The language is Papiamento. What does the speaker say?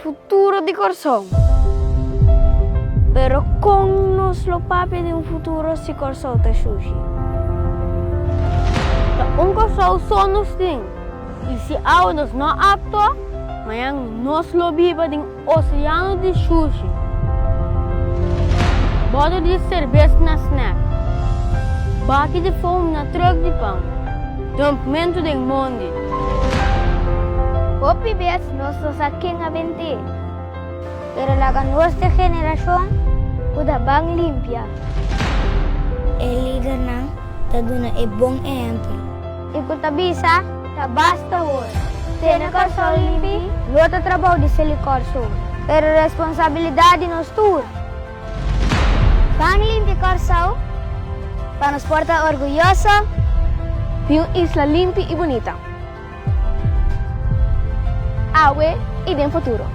futuro di Kòrsou. Pero kon nos lo papia di un futuro si Kòrsou ta shushi? Ta un Kòrsou so nos tin i si awe nos no aktua, mañan nos lo biba den oseano di shushi. Bòter di serbes na snèk, baki di foam na trùk di pan, dùmpmentu den mondi. Hopi bes nos no sa ken a bent'é, pero laga nos di generashon ku ta ban limpia. E lidernan ta duna e bon ehèmpel. I ku ta bisa, Ta basta awor. Tene Kòrsou limpi no ta trabou di Selikòrsou, pero responsabilidat di nos tur. Ban limpi Kòrsou pa nos por ta orguyoso di un isla limpi i bunita, awe i den futuro.